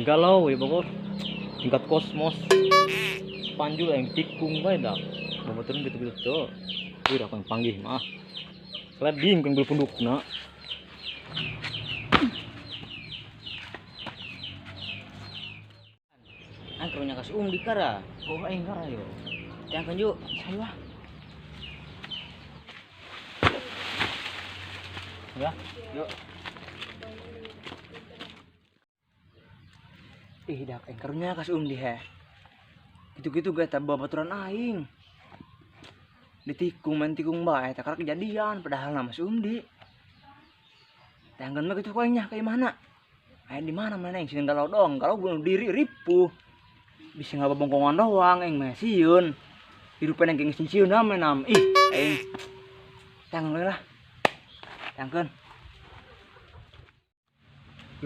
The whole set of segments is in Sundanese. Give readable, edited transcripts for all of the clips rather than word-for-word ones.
Galau ya pokok tingkat kosmos. Panjul yang tikung bae dah. Babaturan gitu-gitu tuh. Wih, aku yang panggih mah. Seleding kan berpundukna. Angkronya kasih di kara. Oh, aing kara yo. Yang kan yuk. Saya. Ya, yuk. Ih, dak aing karunya kasih di he. Gitu-gitu gak tak babaturan aing. Ditikung main tikung bae tak karena kejadian padahal nama si Umdi. Tanggan mah gitu koengnya kayak mana? Aing di mana mana yang sini galau doang, kalau bunuh diri ripuh. Bisa nggak bongkongan doang aing mah sieun. Hidupan yang geng sieun nam nam. Ih, aing. Tanggan lah. Tangkeun.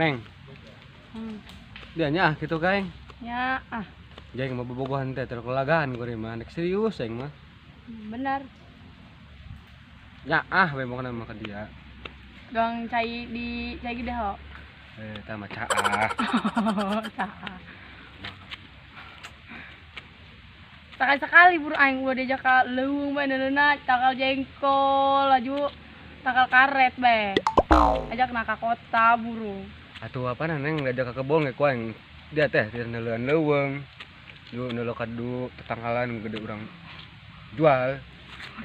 Neng. Dia nya gitu kaeng. Nya ah. Jeng mau bobogohan teh terkelagaan gue mah nek serius aing mah. Benar. Ya ah we mau mah ka dia. Gang cai di cai gede ho. Eh tah mah caah. Caah. Sekali-sekali buru aing ulah diajak ka leuweung bae neuneuna takal jengkol laju takal karet bae. Ajak na ka kota buru. Atuh apa neng diajak ka kebon ge ku aing. Dia teh teu neuleuan leuweung. Du neuleuh kadu tetangkalan gede urang jual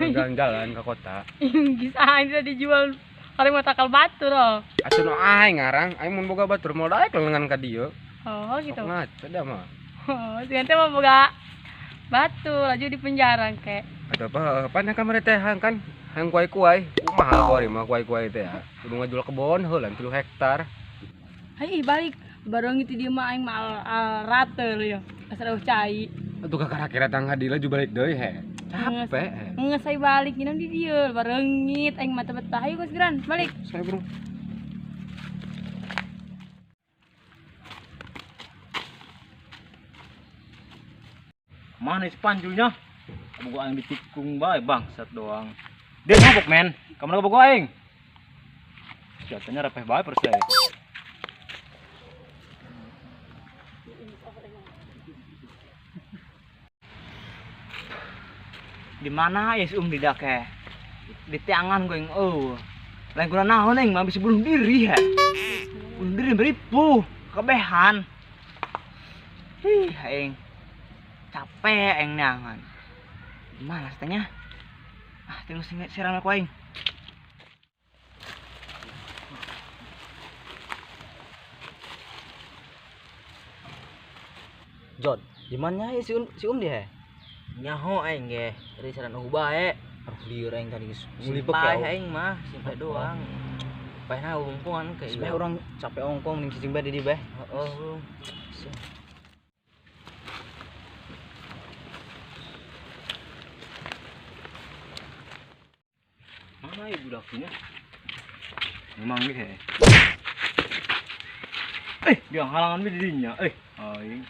jalan-jalan ke kota. Geus aing teh dijual kali mah takal batur oh. Atuh nu aing ngarang, aing mun boga batur moal daek lengan ka dieu. Oh gitu. Sok ngaco da mah. Oh, sigan teh mah boga batu laju di penjara ke. Atuh apa apa nya kamari teh hang kan hang kuai-kuai. Kumaha kuari mah kuai-kuai teh ya. Kudu ngajual kebon heula 3 hektar. Hai balik bareng itu dia mah aing mah rate ya. Asal cai. Atuh kakara-kira tangga di laju balik deui he. Capek. Ngeus saya balik nginum di dieu barengit aing mata betah. Ayo geus geran balik. Saya bro. Mana si Panjulnya? Bogo aing ditikung bae bangsat doang. Dia mabok men. Kamu bogo aing. Senjatanya repeh bae percaya. Di mana ya si Umdi dak he? Di tiangan gue yang oh. Lain kurang naon aing mah bisa bunuh diri he. Bunuh diri beripu kebehan. Ih, aing capek aing neangan. Gimana setengah? Ah, tengok siram aku aing. John, di mana ya si Umdi he? Nyaho aing ge, dari saran eueuh bae. Aduh lieur aing tadi geus. Mulibek ya aing mah, simpe doang. Paehna ungkungan ke ieu. Urang capek ongkong ning cicing bae di dieu bae. Heeh. Mana ya budaknya? Memang nih he. Eh, dia halangan di dinya. Eh, aing.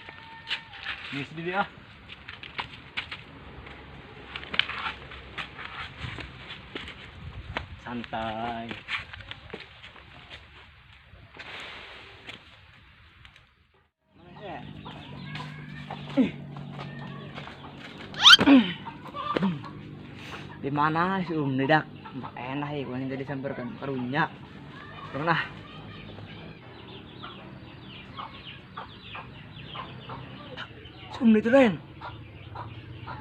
Ini sedih ah. Santai. Di mana si Umdi dak? Enak ya, gua tadi samperkan karunya. Pernah. Si Umdi itu lain.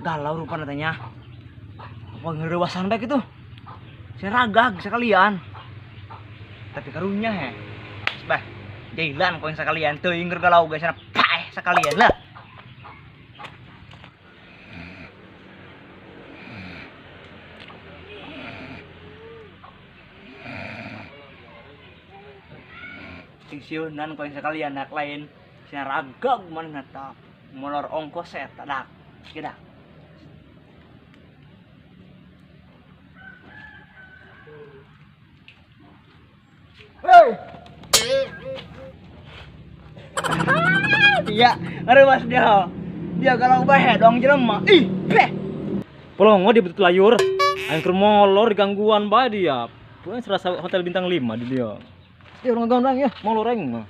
Galau rupa natanya. Apa ngerewasan baik itu? Saya ragag sekalian. Tapi karunya he. Bah, jailan kau yang sekalian teuing galau guys, sana paeh sekalian lah. Sing sieunan kau yang sekalian nak lain. Saya ragag mana nata. Molor ongkos eta dak. Kieu. Hey. Iya, ngerewas dia. Dia kalau bae dong jelema. Ih, beh. Polongo dia betul layur. Aing keur molor gangguan bae dia. Pokoknya serasa hotel bintang 5 di dia. Ya orang gangguan ya, molor aing mah.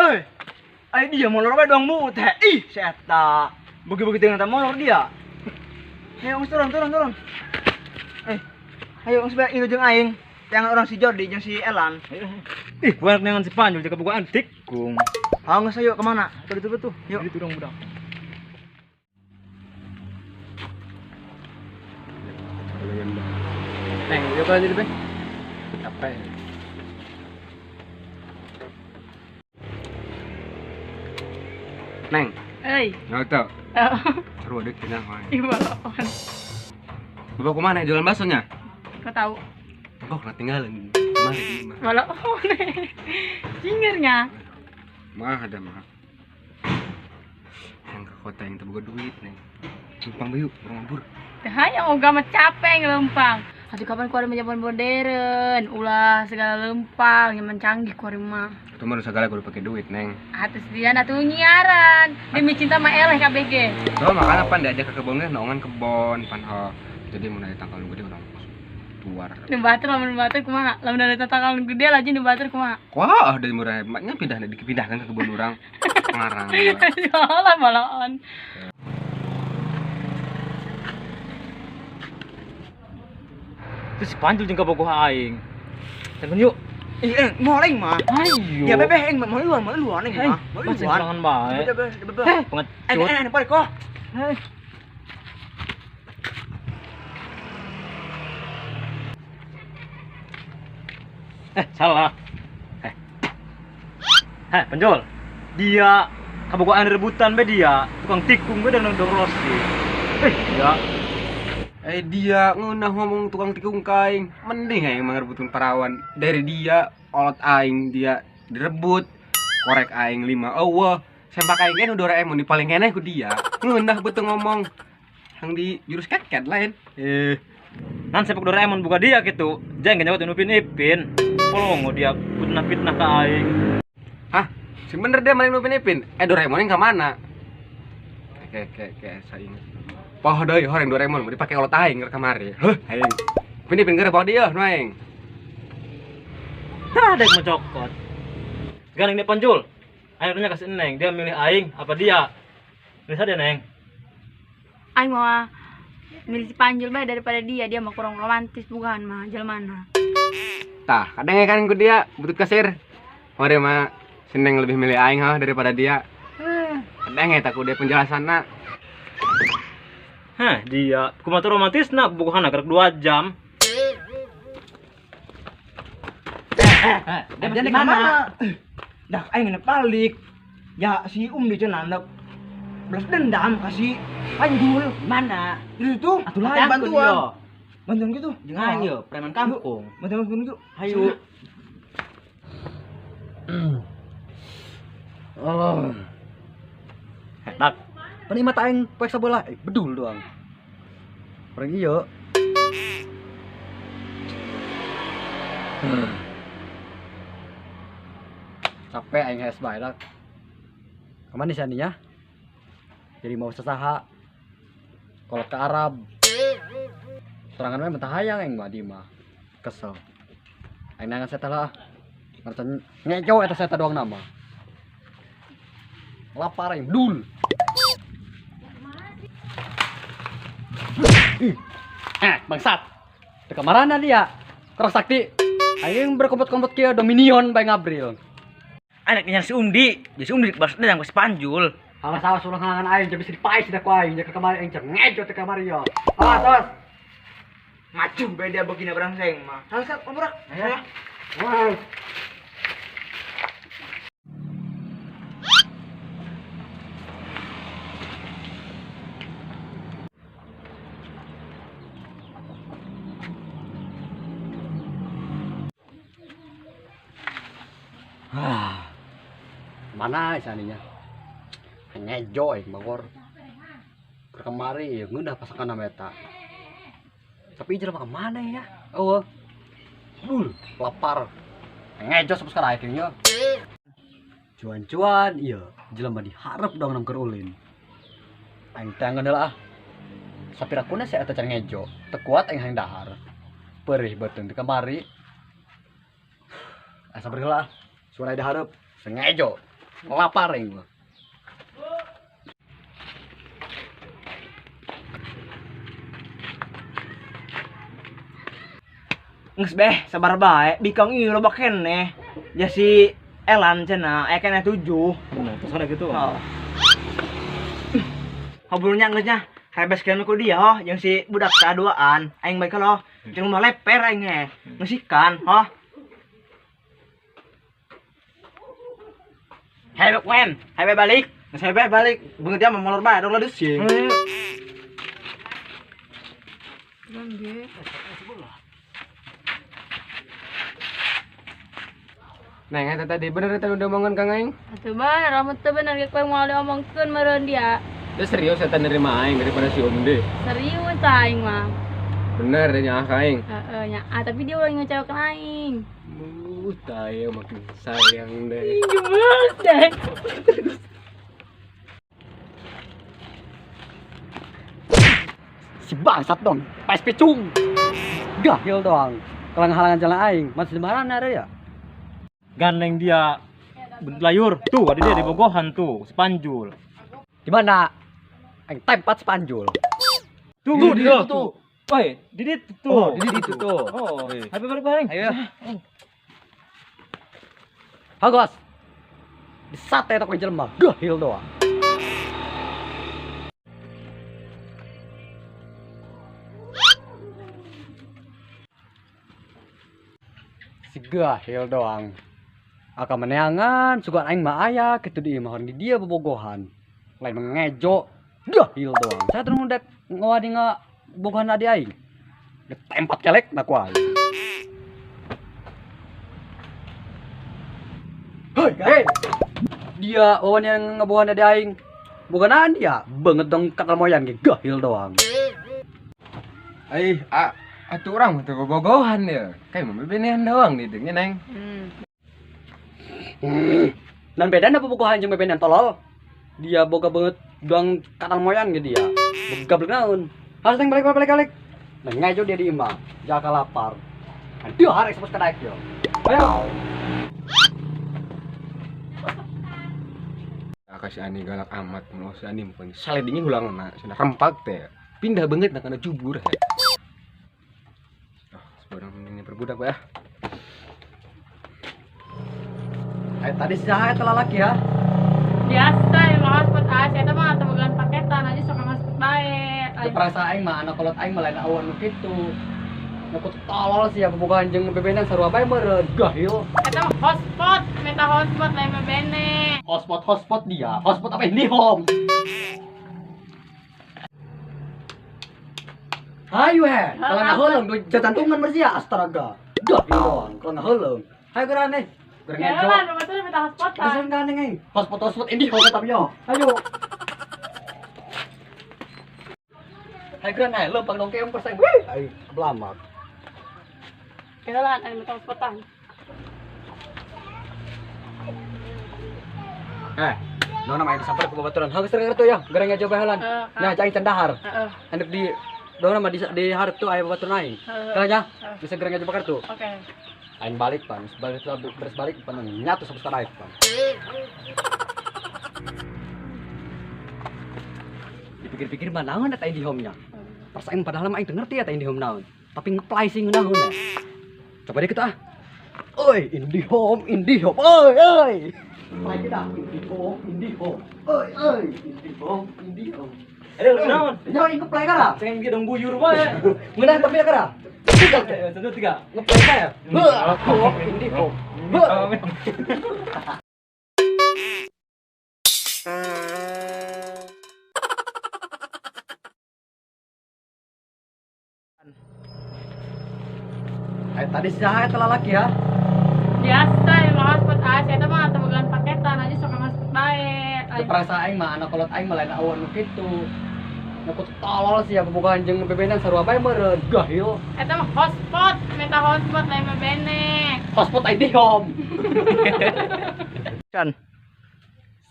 Eh. Ai dia molor bae doang mu teh. Ih, si eta. Beugi-beugi teh molor dia. Ayo geus turun. Eh. Ayo geus bae ieu jeung aing. Yang orang si Jordi jeung si Elan. Ih, buat nengan si Panjul jaga bukaan tikung. Ah, geus ayo kemana? Tuh itu tuh. Yuk. Itu dong budak. Neng, yuk kan jadi, Be. Capek. Neng. Euy. Nggak tahu. Seru deh kena wae. Ih, balapan. Bapak kemana jualan baksonya? Enggak tahu. Bapak kena tinggalin. Kemana di mah? Balapan. Cingernya. Mah ada mah. Yang ke kota yang terbuka duit, Neng. Lempang bayu, orang ngabur. Hayang ogah mah capek ngelempang. Atuh kapan ku ada menjaman modern, ulah segala lempang, nyaman canggih ku mah. Itu mah segala kudu pakai duit, Neng. Atuh sedian atuh nyiaran. Demi cinta mah eleh KBG. So, makanya pan diajak ke kebonnya nongan kebon pan ho. Jadi mun aya tangkal gede urang tuar. Nu batur lamun batur kumaha? Lamun ada tangkal gede laju nu batur kumaha? Wah, dari murah hebatnya pindah dipindahkan ke kebun urang. Ngarang. Ya Allah balaon. Itu si Panjul jeung kabogoh aing. Temen yuk. Ih, mau aing mah. Ayo. Ya bebeh aing mau luar aing mah. Mau luar. Serangan bae. Bebeh. Pengecut. Eh, balik kok. Eh, salah. Eh, Panjul. Dia kabogohan rebutan be dia, tukang tikung be dan dong Rossi. Eh, dia. Eh dia ngeunah ngomong tukang tikung kaing. Mending aing mah ngerebutkeun parawan dari dia, olot aing dia direbut. Korek aing 5 eueuh. Sempak aing ge nu Doraemon di paling keneh ku dia. Ngeunah beuteung ngomong. Hang di jurus keket lain. Eh, nan sepak Doraemon buka dia gitu. Jangan nyawat Upin Ipin. Polongo dia fitnah-fitnah ka aing. Hah? Sing bener dia maling Upin Ipin. Eh Doraemon yang ka mana? Kayak saya ingat. Poh deui horeng Doraemon dipake olot aing keur kamari. Heuh, aing. Upin Ipin geura bawa dia nu aing. Tah dek mau cokot. Gandeng dia Panjul. Aing tanya kasih Neng, dia milih aing apa dia? Milih saja Neng. Aing mau milih si Panjul bae daripada dia, dia mah kurang romantis bukan mah jelmana. Tah, kadang kan ku dia butut kasir. Hore mah si Neng lebih milih aing hah daripada dia. Kadang eta ku dia penjelasanna. Hah, dia kumaha romantisna bukuhana karek 2 jam. Dia di mana? Dah aing ngene balik. Ya si di cenah balas dendam kasih Panjul. Mana? Itu tuh. Atuh lain bantuan. Bantuan gitu. Jeung aing yo, preman kampung. Bantuan gitu. Hayu. Oh. Hedak. Penikmat aing poek sabelah, bedul doang. Orang iyo. Capek aing geus bae dak. Kemana sih aninya? Jadi mau sesaha. Kalau ke Arab. Serangan mah mentah hayang aing mah di mah. Kesel. Aing nangan seta lah. Ngerti ngejo eta seta doang nama. Lapar aing bedul. Bangsat. Teu kamarana dia. Keras sakti. Aing berkompot-kompot kieu Dominion bae ngabril. Anak nyari si Umdi, jadi si Umdi balas dendam ke si Panjul. Awas awas ulah ngalangan aing, jadi bisa dipais dah ku aing, jaga kamari aing ngejo teu kamari yo. Awas awas. Ngacu beda begini berangseng mah. Salah satu omrak. Ya. Wah. Mana isaninya? Ngejo aing bangor. Keur kamari ya ngeunah pasangan nama eta. Tapi jelema ka mana ya? Eueuh. Dul, lapar. Ngejo sampai sekarang aing nya. Cuan-cuan ieu jelema diharep dong nang keur ulin. Aing teh ngeunah ah. Sapirakuna si eta can ngejo, teu kuat aing hayang dahar. Perih beuteung di kamari. Asa heula ah. Suara diharep, sengejo. Lapar aing mah. Geus beh, sabar bae. Bikang ieu loba keneh. Ja si Elan cenah aya keneh 7. Bener, terus ada gitu. Oh. Ngobrolnya geus nya. Rebeskeun ku dia oh, jeung si budak saduaan. Aing bae loh. Jeung mah leper aing ge. Ngeusikan, oh. Hei wen, hei balik. Geus hebe balik, beungeut dia mah molor bae dong lah sing. Ge. Neng eta tadi bener eta udah omongan Kang aing. Atuh bener, lamun teu bener ge kowe moal diomongkeun meureun dia. Dia serius eta nerima aing daripada si Om D. Serius aing mah. Bener nya ka aing. Heeh nya. Ah, tapi dia ulah ngecewakeun aing. Tayo makin sayang deh. Ih, gemes deh. Si bangsat dong, pes picung. Gahil doang. Kalau ngehalangan jalan aing, masih di mana ada ya? Gandeng dia layur tuh, ada dia di Bogohan tuh, Sepanjul. Di mana? Aing tempat Sepanjul. Tuh, Tuh, di di situ situ tuh. Woi, di situ tuh. Oh, di situ tuh. Oh, ayo balik bareng. Ayo. Hagos. Di sate toko jelema, gahil doang. Si gahil doang. Aka meneangan, sugan aing mah aya kitu di imah di dia bobogohan. Lain mengejo, gahil doang. Saya terus dek ngawadi ngabogohan adi aing. Tempat kelek na ku aing. Hei, hei. Dia wawan yang ngebohan adi aing. Bogohan dia banget dong katal moyan ge gahil doang. Ai, atuh urang mah teu bobogohan ya. Kayak mah bebenean doang di dieu Neng. Dan bedana bobogohan jeung bebenean tolol. Dia boga banget doang katal moyan ge dia. Boga naon. Harus neng balik balik balik. Nah ngajo dia di imah, jaka lapar. Dia harus ekspos ka daek yo. Ayo. Aka si Ani galak amat, mun si Ani mah saledingin hulangna, cenah rempak teh. Pindah banget na kana jubur he. Ah, sebarang mending perbudak bae ah. Ayo tadi si saha eta lalaki ya? Biasa emang hotspot ah, saya mah teu bogaan paketan aja sok hotspot bae. Teu perasa aing mah anak kolot aing mah lain awan nu kitu. Nu tolol sih ya bobogohan jeung bebenan sarua bae meureun gahil. Eta mah hotspot, minta hotspot lain bebene. Hotspot hotspot dia, hotspot apa ini home? Hayu he, kalau ngaheuleng du jajantungan bersih astaga. Gahil doang, kalau ngaheuleng. Hayu geura nih. Geura ngejo. Ya lah, betul minta hotspotan. Geus gandeng aing. Hotspot hotspot ini home tapi yo. Hayu. Hayu geura nih, lempang dong keong persen. Wih, aing belamak. Kita lah, aing minta hotspotan. No nama aing disamper ku babaturan. Heuh geus tuh ya, geura ngejo bae heulan. Nah, cai can dahar. Heeh. Handep di dona mah di hareup tuh aya babaturan aing. Heeh. Nya, bisa geura ngejo bakar tuh. Oke. Aing balik pan, balik beres balik pan nyatu sampai sekarang pan. Dipikir-pikir mah naon eta di home-nya. Pas aing padahal mah aing teu ngerti eta di home naon. Tapi ngeplay sih ngeunaheun. Coba deh kita ah. Oi, IndiHome, IndiHome. Oi, oi. Play kita IndiHome, IndiHome. Oi, oi, IndiHome, IndiHome. Ayo naon? Nya aing ngeplay kana. Ceng ge dong buyur bae. Ngeunah tapi ya kana. Tiga, Satu tiga. ngeplay ka ya. Heuh, IndiHome. Heuh. Tadi si saha eta lalaki ya? Biasa emang hotspot ah, saya mah teu bogaan paketan aja sok hotspot bae. Teu perasa aing mah anak kolot aing mah lain awan nu kitu. Nu tolol sih ya bobogohan jeung bebenan sarua bae meureun gahil. Eta mah hotspot, minta hotspot lain bebene. Hotspot ID home. Can.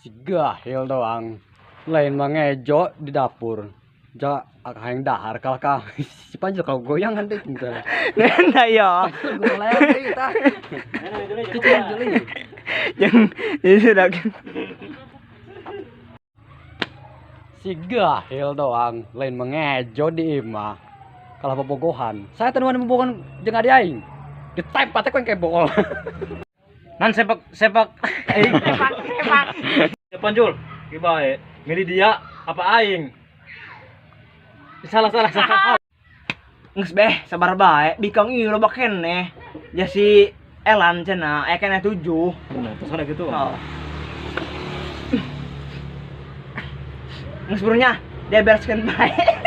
Si gahil doang. Lain mah ngejo di dapur. Ja hayang dahar kalah ka si Panjul kalau goyangan teh misalnya. Nenda ya. Goleang teh tah. Cicing jeli. Jeung ini sudah. Si gahil doang, lain mengejo di imah. Kalah bobogohan. Saya tenuan bobogohan jeung adi aing. Ditempat teh ku yang kayak bool. Nan sepak sepak. Sepak sepak. Panjul, bae. Milih dia apa aing? Salah salah salah. Geus beh, sabar bae. Bikang ieu loba keneh. Ya si Elan cenah, aya keneh 7. Nah, terus ada gitu. Oh. Geus burunya, dia bereskeun bae.